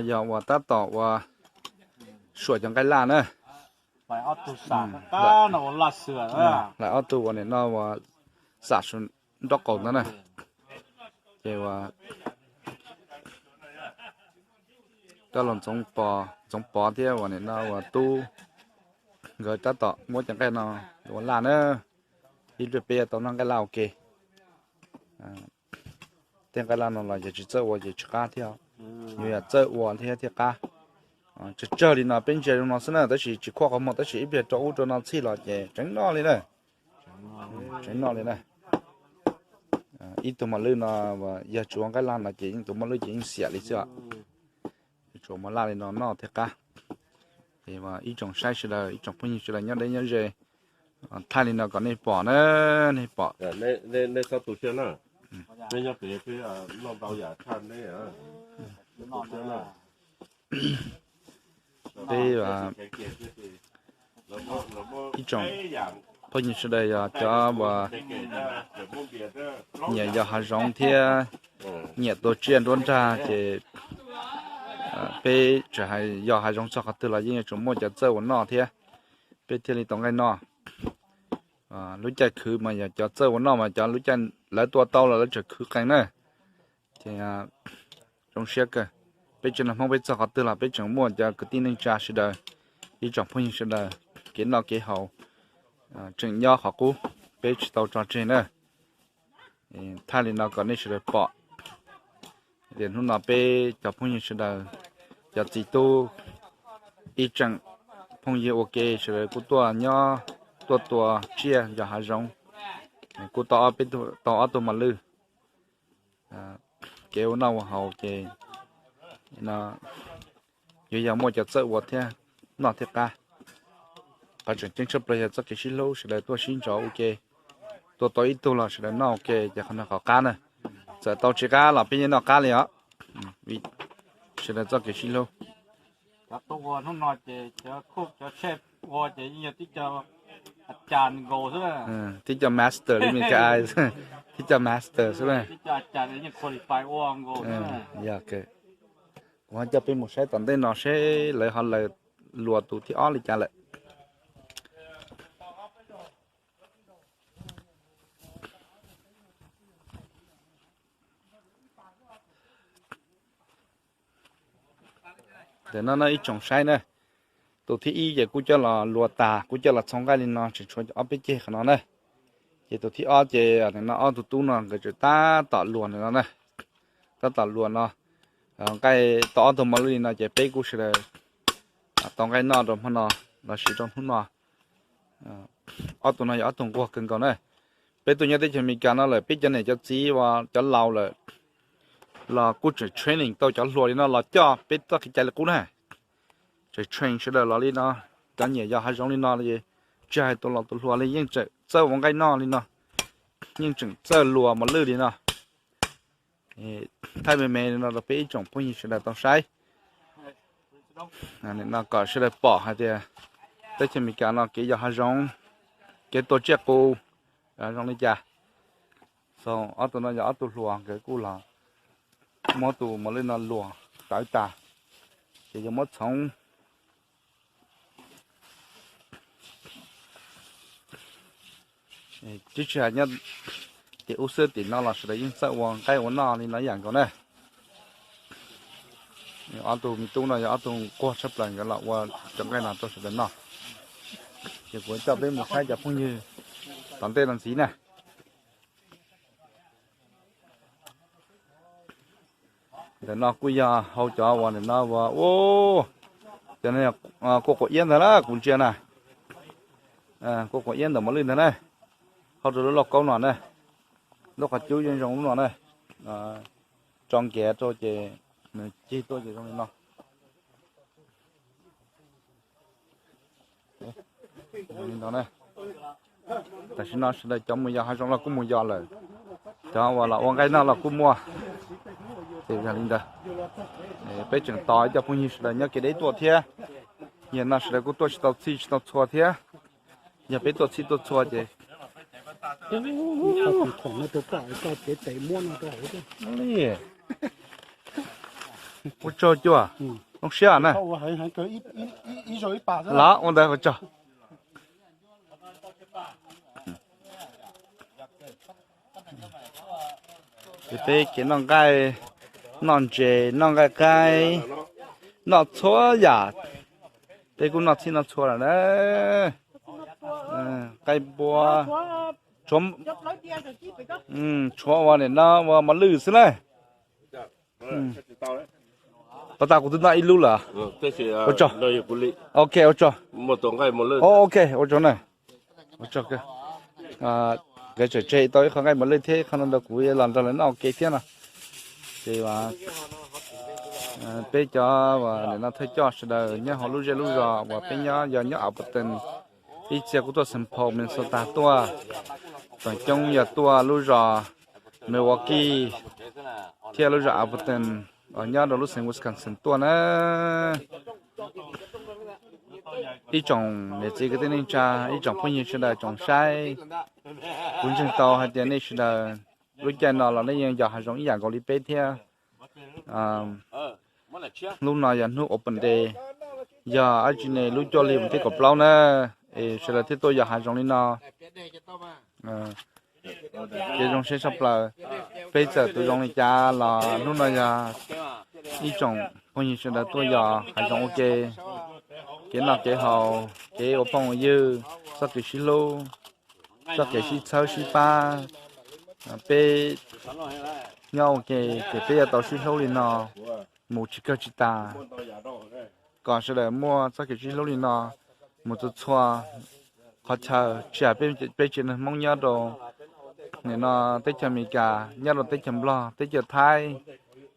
Yog uas tab tom uas suam cov nqaij laj na. Hlais ob tug uas nim no uas xam su nraub qaum ntawd na. Ces uas Kab Laus Ntxoov Pov thiab uas nim no uas Tub nkawd tab tom muab cov nqaij no ua laj na. Ib pliag peb yuav tau noj nqaij laj ua ke. Tej nqaij laj no los yog tsis txawj ua ces tsis qab thiab. Yuav yog txawj ua thiab thiaj qab. Tsawg tsawg li no peb ntsia zoo no xwb na, tab sis tsis khuaj qhov muag, tab sis ib pliag rau ub rau no txhij los ces tseem noj li na. Tseem noj li na. Ib tug mos lwj no, yog tsis ua nqaij laj no ces yeej tus mos lwj ces yeej xiam li xwb os. Tsuas muab laj li no noj thiaj qab. Ib tsoom saib sawv daws, ib tsoom phooj ywg sawv daws nyob deb nyob ze, thaij li no kom nej pom na, nej pom. Peb ib tsoom phooj ywg sawv daws yog cov uas nyiam yos hav zoov thiab nyiam tua tsiaj nruab nrag ces peb tseem hais yos hav zoov txog qhov twg los yeej yuav tsum muaj cov txawj ua noj thiab, peb thiaj li tau nqaij noj. Lub caij khwv mas yog cov txawj ua noj mas cov lub caij lawv tua tau los lawv tseem khwv qees na. Ces zoo siab kawg, peb tsev neeg Hmoob peb txog qhov twg los peb tseem muaj cov kwv tij neej tsa sawv daws, ib tsoom phooj ywg sawv daws, kev noj kev haus tseem nyob qhov qub, peb tsis tau tso tseg na. Thaij li no kom nej sawv daws pom tias hnub no peb cov phooj ywg sawv daws, cov txiv tub ib tseem phooj ywg ua ke sawv daws kuj tuaj nyob, tuaj tua tsiaj yos hav zoov, kuj tau ob tug mos lwj. Kev ua noj ua haus ces yuav yog muaj cov txawj ua thiab noj thiab qab. Qhov tseem ceeb tshaj plaws yog txoj kev sib hlub, sawv daws tuaj sib ntsov ua ke, tua tau ib tug los sawv daws noj ua ke ces qhov no qhov qab na. Txawm tau tsis qab los peb yeej noj qab li os. Sawv daws txoj kev sib hlub. Cov tuaj ua hnub no ces cov cook cov chef ua ces yeej yog tib co a cas nkaus xwb, tib co master li Meskas, tib co master xwb na. Tib co a cas yeej qualify ua nkaus xwb. Yog, kuv ho coj peb mus saib tom ntej no seb lawv ho lawv luas tus thib ob li cas lawm. Ntawm no no ib tsoom saib na, tus thib ib ces kuj coj los luas tas, kuj coj los txhoov nqaij li no tseem tshuav ob peb ceg qhov no na. Ces tus thib ob ces nim no ob tug tub no nkawd tseem tab tom luas ntawm no na, tab tom luas no. Nqaij tau ob tug mos lwj li no ces peb kuj sawv daws tau nqaij noj rau hmo no los sis rau hnub no. Ob tug no yog ob tug nquag kawg nkaus na. Peb tuaj nyob teb chaws Amelikas no lawm peb cov niam cov txiv uas cov laus lawm los kuj tseem training tau cov hluas li no los coj peb txoj kev cai li qub na. Tseem train sawv daws los li no, cov nyiam yos hav zoov li no, tsis hais tus laus tus hluas li yeej tseem txawj ua nqaij noj li no, yeej tseem txawj luas mos lwj li no. Thaij me me li no rau peb ib tsoom phooj ywg sawv daws tau saib. Nim no kom sawv daws pom hais tias teb chaws Amelikas no kev yos hav zoov, kev tua tsiaj qus zoo li cas. Ob tug no yog ob tug hluas nkawd kuj los muab tus mos lwj no luas tawv tas, ces yuav muab txhoov. Tib tsis hais nyob tim ub xwb tim no los sawv daws yeej txawj ua nqaij ua noj li no ib yam nkaus na. Ob tug me tub no yog ob tug nquag tshaj plaws nkawd los ua cov nqaij no rau sawv daws noj. Ces kuv coj peb mus saib cov phooj ywg tom ntej no ntxiv na. Ntawm no kuj yog hauv cov uas nim no uas, cov no kuj quav iab ntag lawm kuv ntsia na. Kuj quav iab ntawm mos lwj ntag na. Hauj rau lub lauj kaub no na, lub qhov cub yeej zoo lub no na. Tso nkiav rau ces nws cig tuaj ces zoo li no. Tam sim no sawv daws cov mus yos hav zoov los kuj mus yos lawm, cov uas los ua nqaij noj los kuj muaj. Ces yog li ntawd, peb tseem tos ib co phooj ywg sawv daws nyob kev deb tuaj thiab. Yog no sawv daws kuj tuaj tsis tau txhij tsis tau txhua thiab. Yog peb tuaj txhij tuaj txhua ces Ua tsaug cua, zoo siab na. Los ua ntawd ua tsaug. Ces peb kev noj nqaij, noj ntses, noj nqaij qaib, noj txhua yam. Peb kuj noj txhij noj txhua lawm na. Qaib npua, tshuav ua nim no ua mos lwj xwb na. Pas tas kuv twb noj ib lub lawm. Ua tsaug. Ok, ua tsaug. Ok, ua tsaug na. Ua tsaug. Nkawd tseem tseg tau ib qho nqaij mos lwj thiab ib qho no rau kuv los nrog lawv noj ua ke thiab no. Ces peb cov nim no thawj coj sawv daws nyob hauv lub zej lub zos uas peb nyob yog nyob Appleton, ib txhia kuj tuaj Saint Paul, Minnesota tuaj, tsoom coob yog tuaj lub zos Milwaukee thiab lub zos Appleton uas nyob rau lub xeev Wisconsin tuaj na. Ib tsoom niam txiv kwv tij neej tsa, ib tsoom phooj ywg sawv daws tsoom saib, kuv ntseeg tau hais tias nej sawv daws lub caij no los nej yeej yos hav zoov ib yam nkaus li peb thiab. Hnub no yog hnub open day, yog ab tsi ne lub cuaj hli vas thib kaum plaub na, es sawv daws thiaj tuaj yos hav zoov li no. Ces zoo siab tshaj plaws, peb txawm tus zoo li cas los hnub no yog ib tsoom phooj ywg sawv daws tuaj yos hav zoov ua ke, kev noj kev haus, kev ua phooj ua ywg, txoj kev sib hlub, txoj kev sib txhawb sib pab. Peb nyob ua ke ces peb yuav tau sib hlub li no mus tsis kawg tsis tas, kom sawv daws muaj txoj kev sib hlub li no mus txhua txhua qhov chaw, tsis hais peb tsev neeg Hmoob nyob rau nim no teb chaws Amelikas, nyob rau teb chaws Nplog, teb chaws Thaib,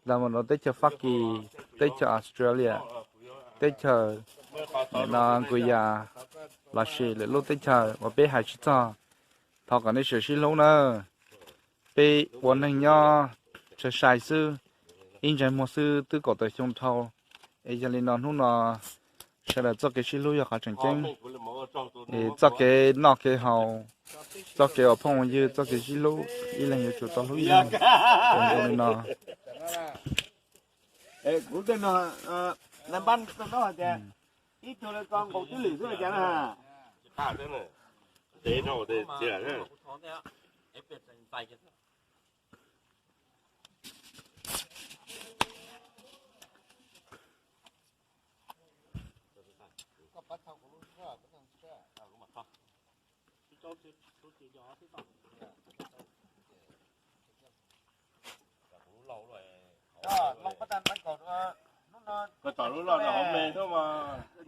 los mus rau teb chaws Fab Kis, teb chaws Australia, teb chaws nim no Nkuya, los sis lwm lub teb chaws uas peb hais tsis txog, thov kom nej sawv sib hlub na. Peb ua neeg nyob sai sai xwb, ib ntsais muag xwb twb kaum tawm xyoo dhau, es yog li no hnub no sawv daws txoj kev sib hlub yog qhov tseem ceeb, es txoj kev noj kev haus, txoj kev ua phooj ua ywg, txoj kev sib hlub, ib leeg yuav tsum tau hlub ib leeg. Zoo li no. Kuv tej no, npab tau hais tias ib tug ko nkaus tib lwm xwb cas na.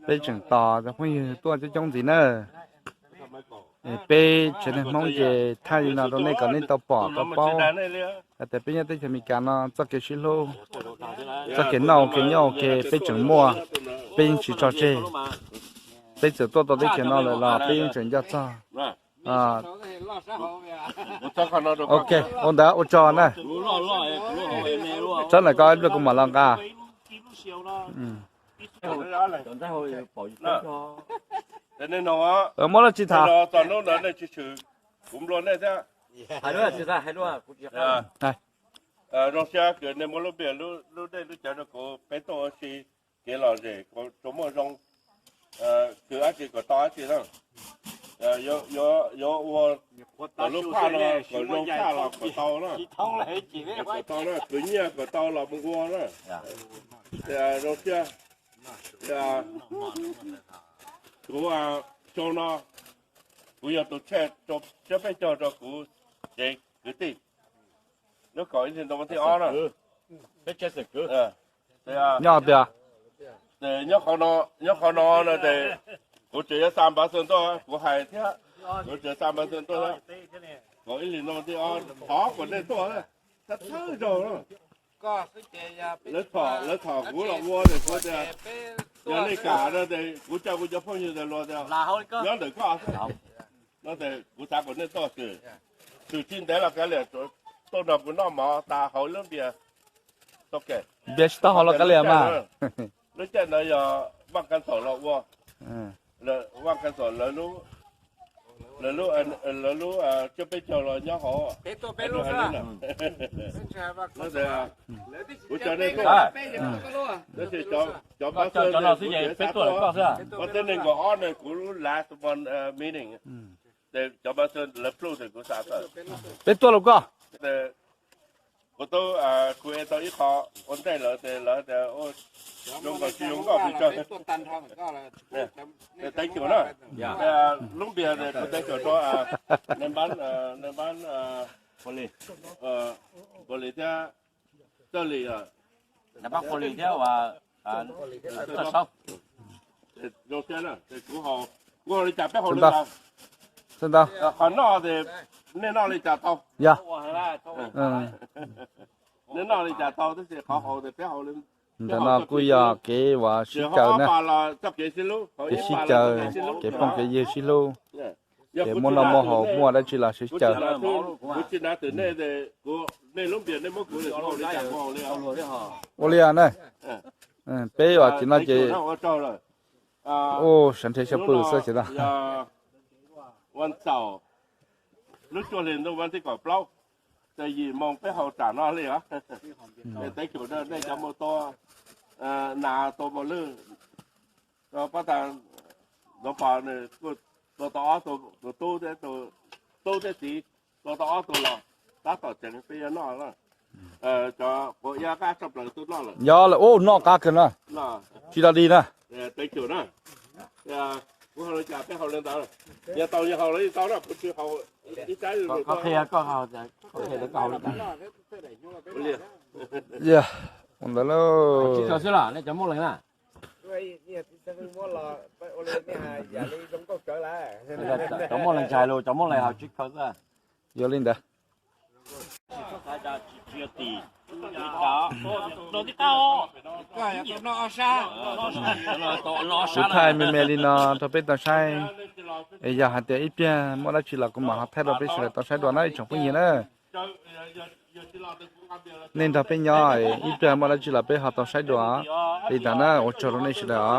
Peb tseem tos cov phooj ywg tuaj coob coob ntxiv na. Peb tsev neeg Hmoob ces thaij li no rau nej kom nej tau pom tau paub hais tias peb nyob teb chaws Amelikas no txoj kev sib hlub, txoj kev noj ua ke nyob ua ke peb tseem muaj, peb yeej tsis tso tseg. Peb txawm tuaj tau teb chaws no lawm los peb yeej tseem nco txog. Ok, ua ntawd ua tsaug na. Txhob ntawm ko ib pliag kuv mam los nqa. Muab dab tsi tham? Kuv nplua nej thiab. Zoo siab kws nej muab lub npias lub dej lub cawv rau kuv, peb tuaj ua si kev lom zem, tsuas muaj zoo, khwv dab tsi kom tau dab tsi na. Yuav ua kom lub phaj no kom zoo tshaj los kom tau na. Kom tau na, khwv nyiaj kom tau los mus ua na. Zoo siab. Kuv xyoo no kuv yog tus tshaj siab peb caug rau kuv tsev kwv tij. Nyob kaum ib hlis ntau thib ob na. Nyob tias, nyob qhov no, nyob qhov no no ces kuv tseem yuav xa npav xwb ntuj, kuv hais thiab, kuv tseem xa npav xwb ntuj thiab. Kaum ib hlis ntau thib ob thov kom nej tuaj, thawj zaug na. Lawv txhom, lawv txhom kuv los ua ces kuv tias, yog nej kam no ces kuv coj kuv cov phooj ywg ntawd los tias nyob ntawm koj xwb. No ces kuv xav kom nej tuaj xwb, txij ntev los kav liam, tuaj nrog kuv noj mov tas haus lub npias. Npias tsis tau haus los kav liam mas. Lub caij ntawd yog Vaj Kas Thaum los ua, Vaj Kas Thaum lawv lub Lawv lub, lawv lub cuaj peb caug los nyob hauv. Kuv cov nej tuaj, tab sis cov Mab Xwb no xwb ces peb tuaj lawm koj xwb. Ua tej neeg nkaum ob ne kuv lub last one meeting, ces cov Mab Xwb lawv pluj ces kuv xav tawm. Peb tuaj lawm koj. Kuv tub, kuv es tau ib qho ua ntej lawv ces lawv tias zoo nkaus tsis zoo nkauj pes tsawg. Thank you na. Lub npias ces kuv thank you rau nej npab, nej npab Npau Lis thiab Txawj Lis, npab Npau Lis thiab Txawj Saub. Zoo thiab na, kuv haus, kuv haus li cas peb haus li ntawd. Qhov noj ces nej noj li cas tau. Yog. Nej noj li cas tau tab sis qhov haus ces peb haus li. Ntawm no kuj yog kev uas sib caw na, kev sib caw, kev phooj kev ywg sib hlub, kev muaj noj muaj haus muaj dab tsi los sib caw. Ua li na, peb uas tim no ces, u, sawv nrhe xyaw pw xwb ces ntag. Lub cuaj hlis ntuj vas thib kaum plaub, txog yim moo peb haus tsam no li os. Thank you nej cov muaj tua nas tua mos lwj, pab tas Ntxoov Pov nws kuj tua tau ob tug, tus tub thiab, tub thiab txiv tua tau ob tug los tab tom tseem peb yuav noj. Cov quav iab qab tshaj plaws twb noj lawm. Yog lawm, u, noj qab kawg na. Tsis dog dig na. Kuv haus li cas peb haus li ntawd. Yog tau yog haus li tau na, kuv tsis haus ib sab. Ua ntawd lauj. Cov muaj leej tsis hais lus, cov muaj leej haus tsib khaws xwb. Yog li ntawd. Kuv thaij me me li no rau peb tau saib, es yog hais tias ib pliag muaj dab tsi los kuv mam ho thaij rau peb sawv daws tau saib dua na ib tsoom phooj ywg na. Nej nrog peb nyob, ib pliag muaj dab tsi los peb ho tau saib dua. Li ntawd na, ua tsaug rau nej sawv daws os.